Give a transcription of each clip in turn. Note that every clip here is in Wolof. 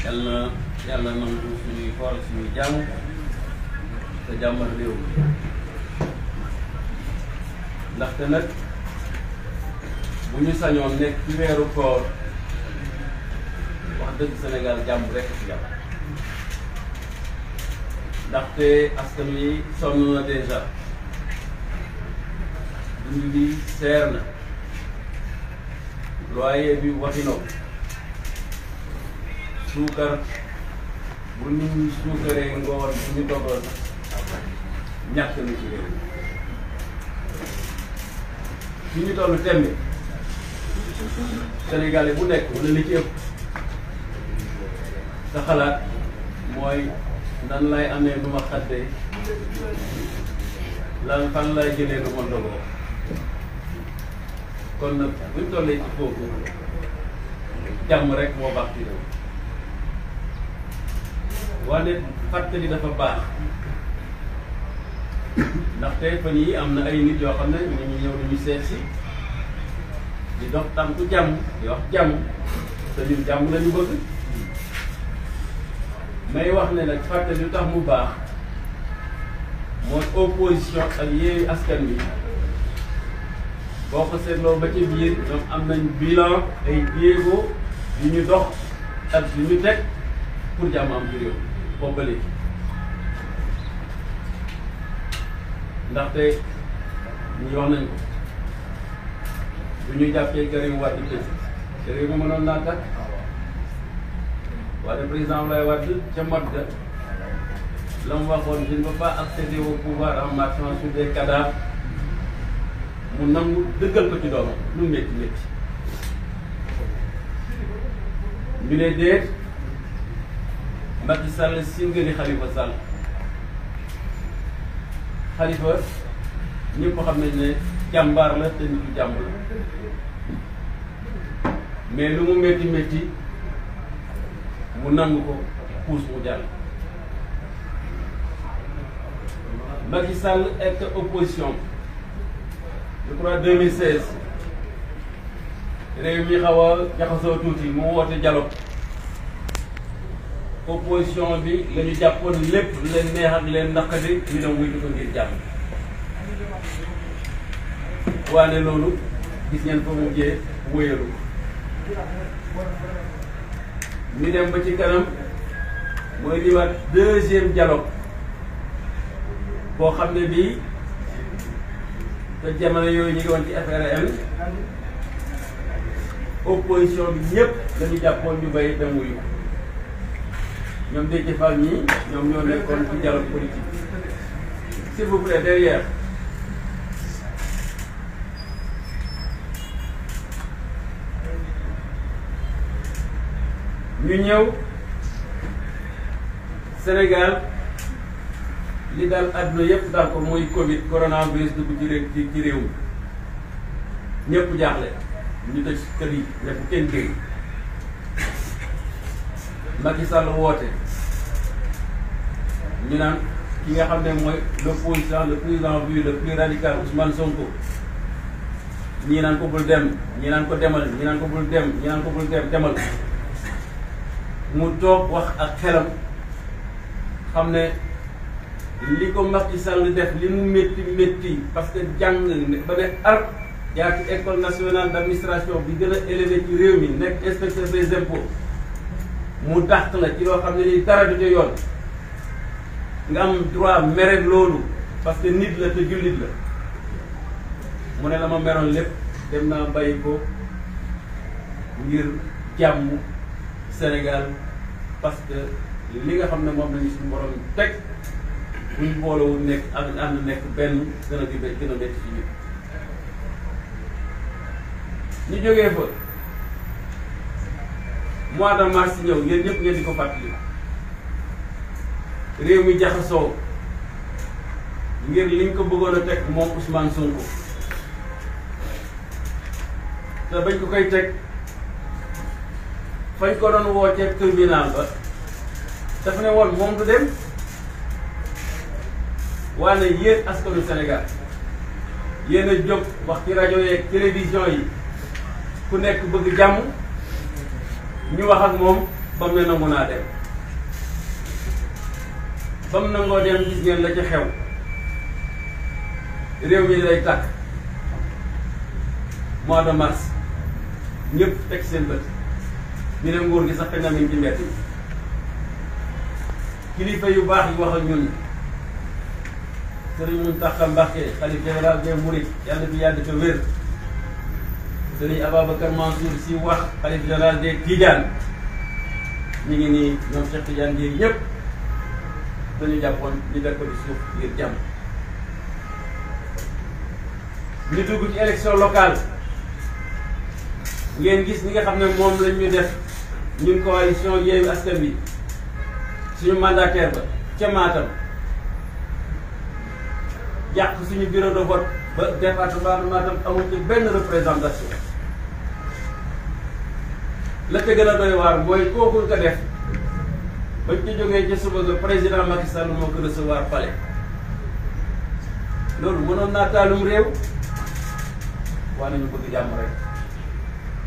yàlla nangu suñuy xool suñuy jàmm te jàmmal réew mi ndaxte nag bu ñu sañoon nekk ci weeru koor wax dëgg Sénégal jàmm rekk ci jàmm ndaxte askan wi sonn na déjà dund bi seer na loyer bi waxi no suukar bu nit ñi suukaree ngoon bu ñu dogoon ñàkk na ci réew fi ñu tollu tembe Sénégalais bu nekk wala li ci ëpp sa xalaat mooy nan lay amee nu ma xaddee lan fan lay jëlee nu ma ndogoo kon nag buñ tollee ci foofu jàmm rek moo baax ci réew wante fàttali dafa baax ndaxte fan yi am na ay nit yoo xam ne ñu ngi ñëw ñu seet si di dox tànku jàmm di wax jàmm te ñun jàmm lañu bëgg may wax ne nag fàttali lu tax mu baax mooy opposition ak Yewwi Askan Wi boo ko seetloo ba ci biir ñoom am nañ bilan ay jéego yu ñu dox ak yu ñu teg pour jàmm am ci réew boobu ba léegi ndaxte ñi wax nañ ko bu ñu jàppee Karim Wade tëj te réew mi mënoon naa tàkk waaye président Abdoulaye Wade ca mot ga la mu waxoon je ne peux pas accéder au pouvoir en marchant sur des cadavres mu nangu dëggal ko ci doomam lu métti métti ñu ne déet Macky Sall singali Khalifa Sall Khalifa ñëpp xam nañ ne jàmbaar la te nitu jàmm la mais lu mu métti métti mu nangu ko puus mu jàll Macky Sall est opposition je crois 2016 réew mi xaw a jaxasoo tuuti mu woote dialogue opposition bi la ñu jàppoon lépp leen neex ak leen naqadi ñu dem wuyu ko ngir jàmm waane loolu gis ngeen fa mu jee wóyalu ñu dem ba ci kanam mooy liwaat deuxième dialogue boo xam ne bii te jamono yooyu ñu ngi woon ci FRN opposition bi ñëpp dañu jàppoon ñu bay dem wuyu ñoom Déthié Fall ñii ñoom ñoo nekkoon ci dialogue politique s'il vous plaît derrière ñu ñëw Sénégal li daal àdduna yëpp daal ko mooy Covid coronavirus dugg ci réew mi ñëpp jaaxle ñu tëj kër yi ne fu kenn génn Macky Sall woote ñu naan ki nga xam ne mooy l'opposition le plus en vue le plus radical Ousmane Sonko ñii naan ko bul dem ñii naan ko demal ñii naan ko bul dem ñii naan ko bul dem demal mu toog wax ak xelam xam ne li ko Macky Sall def li mu métti métti parce que jàng ba ne ar jaar ci école nationale d'administration bi gën a élevé ci réew mi nekk inspecteur des impôts mu dàq la ci loo xam ne nii dara du ca yoon nga am droit mere loolu parce que nit la te jullit la mu ne la ma meroon lépp dem naa bàyyi ko ngir jàmm Sénégal parce que li nga xam ne moom lañu suñu borom teg buñ boolewul nekk ak ànd nekk benn gën a métti ci ñu jógee fa mois de mars ñëw yéen ñëpp ngeen di ko fàttali réew mi jaxasoo ngir liñ ko bëggoon a teg moom Ousmane Sonko te bañ ko koy teg fañ ko doon woo ca tribunal ba dafa ne woon moom du dem waane yéen askanu Sénégal yéen a jóg wax ci rajo yeeg télévision yi ku nekk bëgg jàmm ñu wax ak moom ba mu ne nangu naa dem ba mu nangoo dem gis ngeen la ca xew réew mi lay tàkk mois de mars ñëpp teg seen bët ñu ne nguur gi sax xëy na mi ngi ci mbedd yi kilifa yu baax yi wax ak ñun Sëriñ Mountakha Mbacké xalif général des Mourides yàlla fi yàgg te wér Sëriñ Ababacar Mansour Sy wax xalif général des Tidiane ñu ngi nii ñoom Cheikh Tidiane Dièye ñëpp dañu jàppoon ñu def ko di suuf ngir jàmm ñu dugg ci élection locale ngeen gis ñi nga xam ne moom lañ ñu def ñun coalition Yewwi Askan Wi suñu mandataire ba ca Matam yàq suñu bureau de vote ba département de Matam amul ci benn représentation la ca gën a doy waar mooy kooku ko def bañ ci jógee ci suba ga président Macky Sall moo ko recevoir palais loolu mënoon naa taalum réew waa nañu bëgg jàmm rek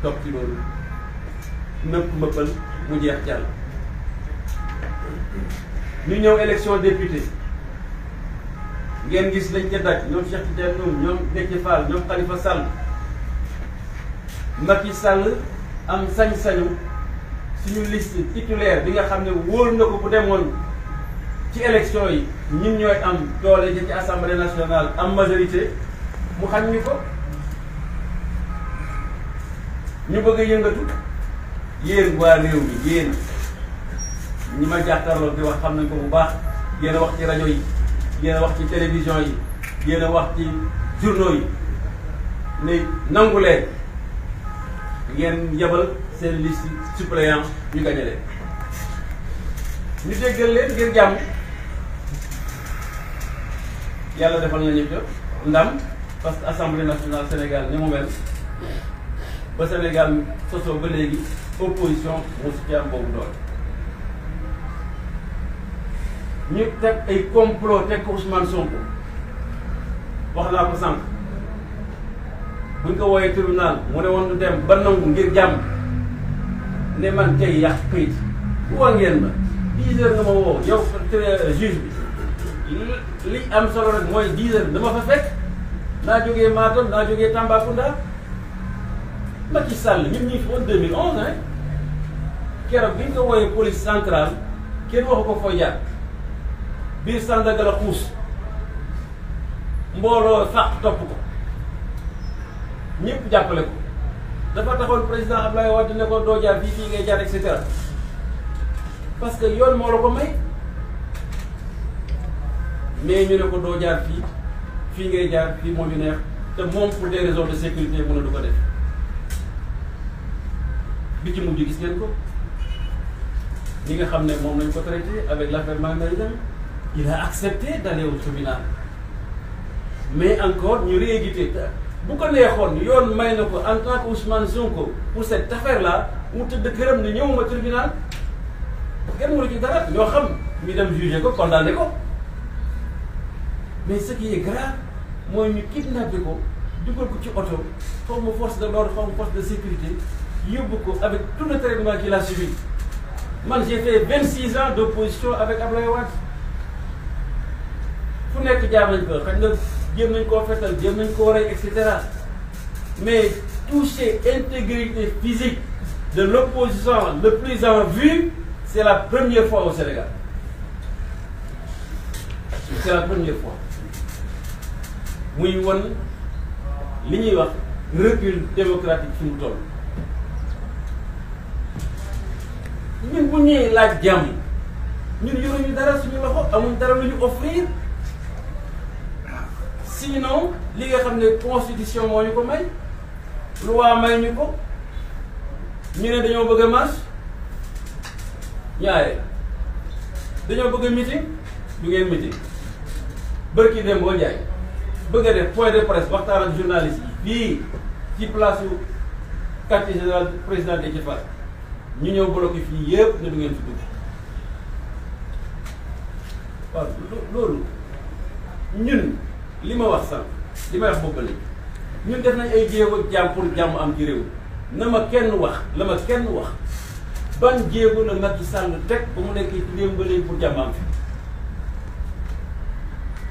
topp ci loolu nëpp mbëppal mu jeex jàll ñu ñëw élection député ngeen gis lañ ca daj ñoom Cheikh Tidiane ñoom Déthié Fall ñoom Khalifa Sall Macky Sall am sañ-sañu suñu liste titulaire bi nga xam ne wóor na ko bu demoon ci élection yi ñun ñooy am doole ji ci assemblée nationale am majorité mu xañ ñu ko ñu bëgg a yëngatu yéen waa réew mi yéen ñi ma jàkkaarloo di wax xam nañ ko bu baax yéen a wax ci rajo yi yéen a wax ci télévision yi yéen a wax ci journaux yi ne nangu leen ngeen yebal seen liste suppléant ñu gañe leen ñu déggal leen ngir jàmm yàlla defal nañu ko ndam parce que assemblée nationale Sénégal ni mu mel ba Sénégal sosoo ba léegi opposition moo si ci am boobu doole ñu teg ay complot teg ko Ousmane Sonko wax naa ko sànq buñ ko wooyee tribunal mu ne woon du dem ba nangu ngir jàmm ne man tey yàq këyit woo ngeen ma 10 heures nga ma woo yow juge bi li am solo rek mooy 10 heures dama fa fekk naa jógee Matam naa jógee Tambacounda Macky Sall ñun ñii fi woon 2011 hein keroog bi ñu ko wooyee police centrale kenn waxu ko fooy jaar biir Sandaga la xuus mbooloo fàq topp ko ñëpp jàppale ko dafa taxoon président Abdoulaye Wade ne ko doo jaar fii ngay jaar et cetera parce que yoon moo la ko may mais ñu ne ko doo jaar fii ngay jaar fii moo ñu neex te moom pour des raisons de sécurité mën a du ko def bi ci mujj gis ngeen ko ñi nga xam ne moom lañ ko traité avec l'affaire Mame Mbaye Niang il a accepté d'aller au tribunal mais encore ñu réédité bu ko neexoon yoon may na ko en tant que Ousmane Sonko pour cette affaire là mu tëdd këram ne ñëwuma tribunal kenn mënu ci dara ñoo xam ñu dem juger ko condamné ko mais ce qui est grave mooy ñu kidnappé ko dugal ko ci oto xaw ma force de l'ordre xaw ma force de sécurité yóbbu ko avec tout le traitement qu'il a subi man j'ai fait 26 ans d'opposition avec Abdoulaye Wade fu nekk jaar nañ ko xëy na jéem nañ koo fetal jéem nañ koo rey et cetera mais toucher intégrité physique de l'opposition le plus en vue c'est la première fois au Sénégal c'est la première fois muy won li ñuy wax recul démocratique fi mu toll ñun bu ñuy laaj jàmm ñun yoruñu dara suñu loxo amuñ dara lu ñu offrir sinon li nga xam ne constitution moo ñu ko may loi may ñu ko ñu ne dañoo bëgg a marche ñaare dañoo bëgg a meeting du ngeen meeting bërki dem boo njaay bëgg a def point de presse waxtaan ak journaliste yi fii ci place u quartier général président Déthié Fall ñu ñëw bloqué fii yëpp ne du ngeen fi dugg waaw loolu ñun li ma wax sànq li may wax boppale ñun def nañ ay jéego jàmm pour jàmm am ci réew na ma kenn wax la ma kenn wax ban jéego la Macky Sall teg ba mu nekk ci réew ba léegi pour jàmm am fi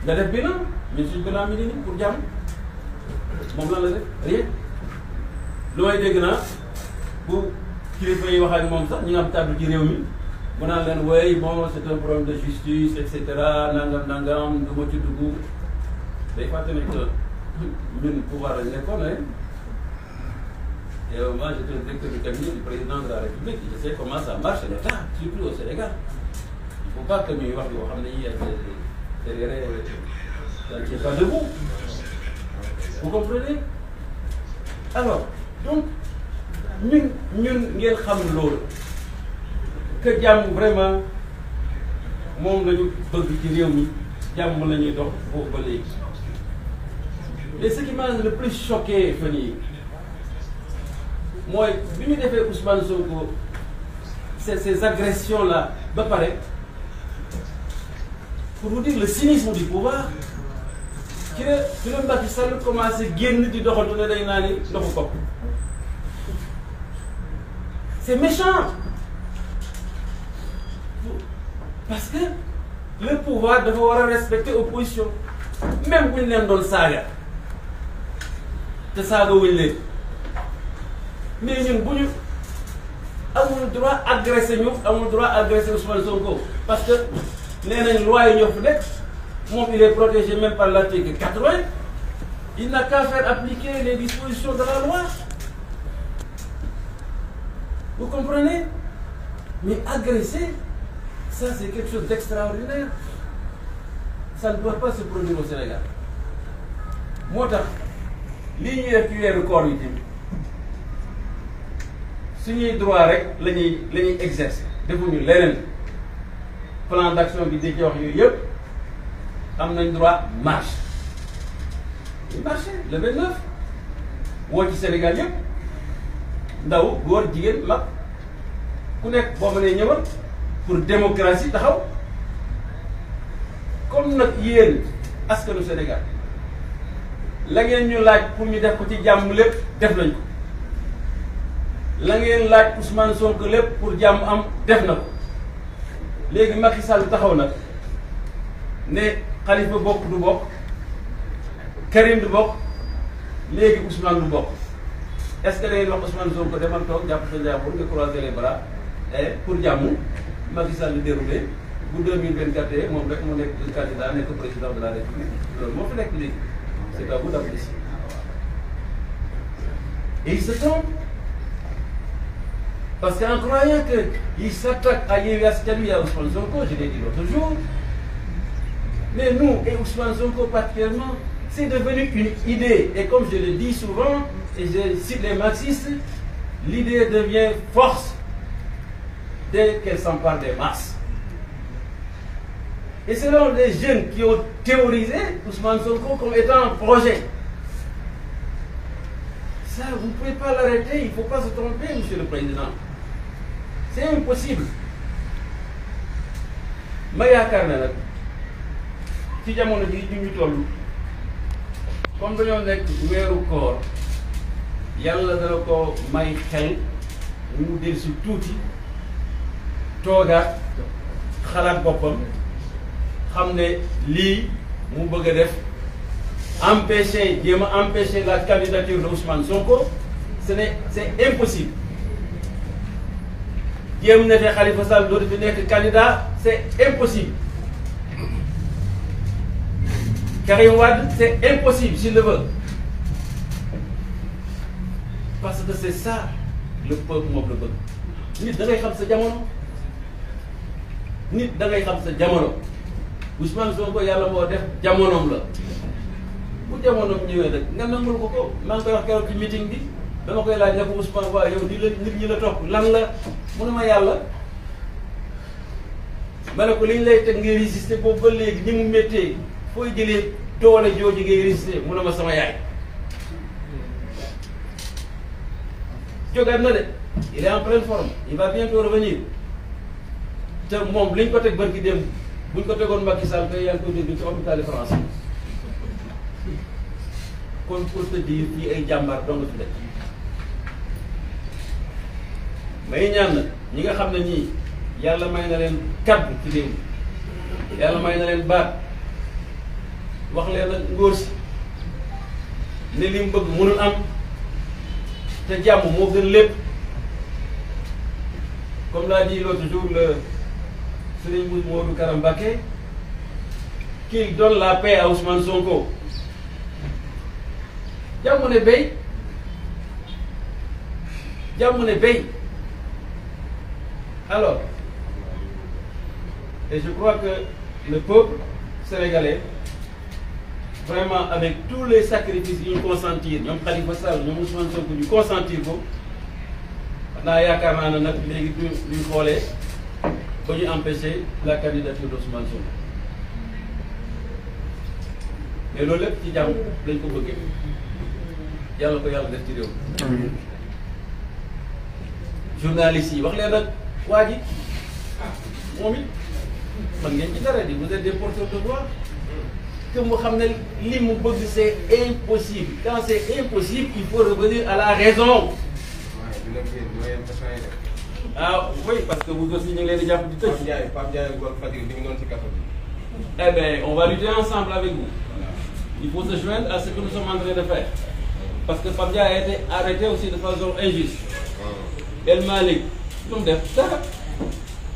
nga def bilan ñun suñ bilan mi ngi nii pour jàmm moom lan la def rien lu may dégg naa bu kilifa yi wax ak moom sax ñi nga am kàddu ci réew mi mu naan leen way bon c'est un problème de justice et cetera nangam du ma ci dugg day fàtte ne que ñun pouvoir lañ nekkoon rek et moi j'étais le directeur du cabinet du président de la République je sais comment ça marche l'État surtout au Sénégal il faut pas que ñuy wax yoo xam ne yii derrière ça ne tient pas debout vous comprenez alors donc ñun ngeen xam loolu que jàmm vraiment moom la ñu bëgg ci réew mi jàmm la ñuy dox foofu ba léegi mais ce qui m'a le plus choqué fan yii mooy bi ñu defee Ousmane Sonko ces agressions là ba pare pour vous dire le cynisme du pouvoir ci la Macky Sall commencé génn di doxantu ne day naa ni ndoxu kopp c'est méchant parce que le pouvoir dafa war a respecter opposition même bu ñu leen doon saaga te saaga wuñ leen mais ñun bu ñu amul droit agressé ñu amul droit agressé Ousmane Sonko parce que nee nañ loi yi ñoo fi nekk moom il est protégé même par l'article 80 il n'a qu'à faire appliquer les dispositions de la loi vous comprenez mais agresser ça c'est quelque chose d'extraordinaire ça ne doit pas se produire au Sénégal moo tax lii ñuy def ci weeru koor yi tamit suñuy droit rek la ñuy exercer defuñu leneen plan d'action bi di ci wax yooyu yëpp am nañ droit marche ñu marché le 29 woo ci Sénégal yëpp ndaw góor jigéen mag ku nekk boo mënee ñëwal pour démocratie taxaw comme nag yéen askanu Sénégal la ngeen ñu laaj pour ñu def ko ci jàmm lépp def nañ ko la ngeen laaj Ousmane Sonko lépp pour jàmm am def na ko léegi Macky Sall taxaw nag ne Khalifa bokk du bokk Karim du bokk léegi Ousmane du bokk est-ce que da ngeen wax Ousmane Sonko demal toog jàpp sa njàmbur nga croiser les bras et pour jàmm Macky Sall déroulé bu 2024 moom rek mu nekk candidat nekk président de la République loolu moo fi nekk léegi c'est à vous d'apprécier et il se trompe parce qu'en croyant qu'il s'attaque à Yewwi Askan Wi à Ousmane Sonko je l'ai dit l'autre jour mais nous et Ousmane Sonko particulièrement c'est devenu une idée et comme je le dis souvent et je cite les marxistes l'idée devient force dès qu'elle s'empare des masses et selon les jeunes qui ont théorisé Ousmane Sonko comme étant un projet ça vous ne pouvez pas l'arrêter il ne faut pas se tromper monsieur le président c'est impossible ma yaakaar na nag ci jamono ji ñu toll comme dañoo nekk weeru koor yàlla dana ko may xel mu del si tuuti toogaat xalaat boppam xam ne lii mu bëgg a def jéem a empêcher la candidature de Ousmane Sonko c'est impossible jéem na fi Khalifa Sall dootu fi nekk candidat c'est impossible Karim Wade c'est impossible s'il le veut parce que c'est ça le peuple moom la bëgg nit da ngay xam sa jamono nit da ngay xam sa jamono Ousmane Sonko yàlla moo def jamonoom la bu jamonoom ñëwee rek nga nangul ko maa ngi koy wax keroog ci meeting bi dama koy laaj ne ko Ousmane waa yow nit ñi la topp lan la mu ne ma yàlla ma ne ko li ñu lay teg ngay résister boobu ba léegi ni mu méttee fooy jëlee doole jooju ngay résister mu ne ma sama yaay jógaat na de il est en pleine forme il va bientôt revenir te moom liñ ko teg barki démb buñ ko tegoon Macky Sall kay yaa ngi koy dégg ci hôpital de France kon pour te dire fii ay jàmbaar dong fi nekk may ñaan nag ñi nga xam ne ñii yàlla may na leen kaddu ci réew mi yàlla may na leen baat wax leen ak ngóor si ne li mu bëgg mënul am te jàmm moo gën lépp comme l'a dit l'autre jour le Serigne Modou Kara Mbacké qu'il donne la paix à Ousmane Sonko jàmm ne béy jàmm ne béy alors et je crois que le peuple sénégalais vraiment avec tous les sacrifices yu ñu consentir ñoom Khalifa Sall ñoom Ousmane Sonko ñu consentir ko xanaa yaakaar naa ne nag léegi duñ xoolee ba ñu empêcher la candidature d'Ousmane Sonko mais loolu lépp ci jàmm lañ ko bëggee yàlla ko yàlla def ci réew mi journalistes yi wax leen nag waa ji moom it man ngeen ci dara di vous êtes des porteurs de voix que mu xam ne li mu bëgg c'est impossible quand c'est impossible il faut revenir à la raison ah oui parce que vous aussi ñu ngi leen di jàpp di tëj. Pape Ndiaye Gor Fatick bi ñu doon ci kaso bi. Eh bien on va lutter ensemble avec vous. Il faut se joindre à ce que nous sommes en train de faire parce que Pape Ndiaye a été arrêté aussi de façon injuste. El Malick lu mu def dara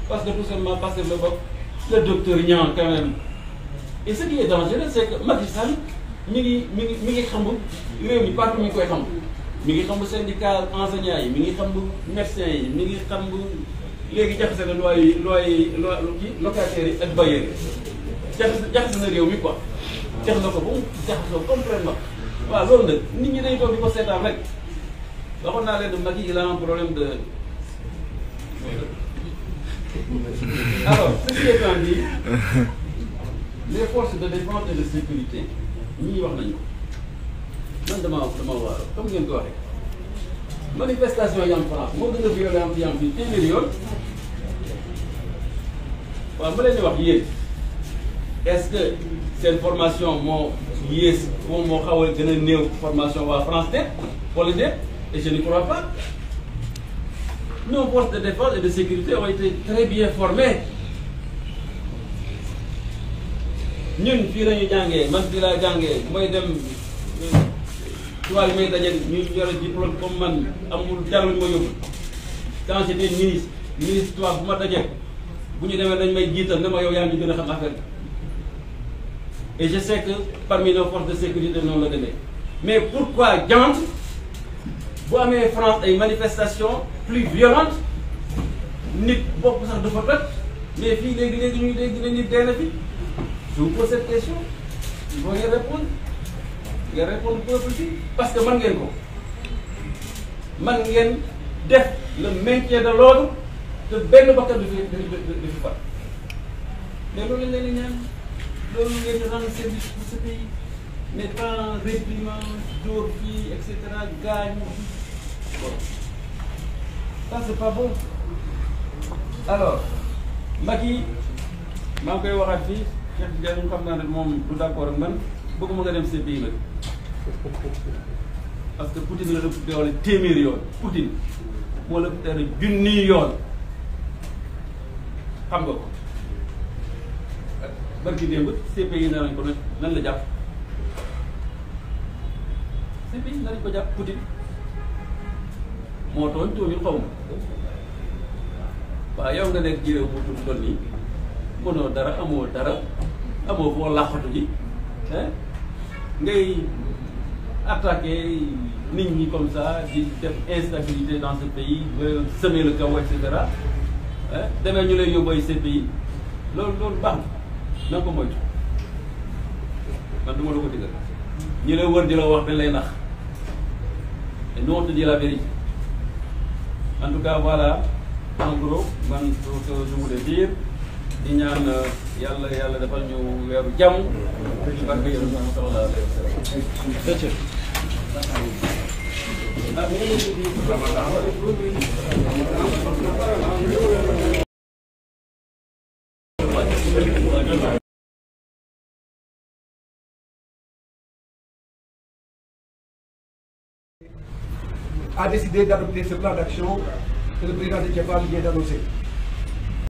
parce que tout simplement parce que le docteur Niang quand même et ce qui est dangereux c'est que Macky Sall mi ngi xam réew mi partout mi ngi koy xam mi ngi xam syndicat enseignants yi mi ngi xam médecins yi mi ngi xam léegi jaxase na loi kii locataires yi ak bailleurs yi jaxase na réew mi quoi jax na ko ba mu jaxasoo complètement waaw loolu nag nit ñi dañu toog di ko seetaan rek waxoon naa leen ne Macky il a un problème de alors ceci étant dit les forces de défense et de sécurité ñii wax nañu ko man dama waar comme ngeen ko waxee manifestation yi am France moo gën a violent yi am fii téeméeri yoon waaw ma leen di wax yéen est-ce que seen formation moo yées moom moo xaw a gën a néew formation waa France de wala déet et je ne crois pas. Nos forces de défense et de sécurité ont été très bien formées ñun fii la ñu jàngee man fii laa jàngee mooy dem tubaab yi may daje ñu yore diplôme comme man amul dara lu ma yóbbu quand j'étais ministre tubaab bu ma daje bu ñu demee dañ may jiital ne ma yow yaa ngi gën a xam affaire et je sais que parmi nos forces de sécurité noonu la demee mais pourquoi Diante bu amee France ay manifestations plus violentes nit bopp sax dafa toj mais fii léegi ñuy dégg na nit dee na fi je vous pose cette question il faut ngeen répondre ngeen répondre peuple bi parce que man ngeen ko man ngeen def le maintien de l'ordre te benn bakkan du fi fat mais loolu leen di ñaan loolu ngeen di rendre service pour ce pays mais pas réprimand dóor fii et cetera gaañ bon ça c'est pas bon alors Macky maa ngi koy waxaat fii Cheikh Tidiane ñu xam naa ne moom du d'accord ak man bëgguma nga dem CPI nag parce que Poutine la ëpp doole téeméeri yoon Poutine moo la ëpp doole junni yoon xam nga ko barki démb CPI nee nañ ko nan la jàpp CPI nañ ko jàpp Poutine moo tooñ tooñul xaw ma waaw yow nga nekk jiréew bu tudd toll nii mënoo dara amoo foo làqatu ji ngay attaquer nit ñi comme ça di def instabilité dans ce pays ba semer le chaos et cetera demee ñu lay yóbbu ay CPI loolu baax na nga ko moytu man du ma la ko digal ñi la wër di la wax dañ lay nax et nous on te dit la vérité en tout cas voilà en gros man ce que je voulais dire di ñaan yàlla defal ñu weeru jàmm ci barke yéen sallallahu alayhi wa sallam. A décidé d'adopter ce plan d'action que le président de Thiès va vient d'annoncer.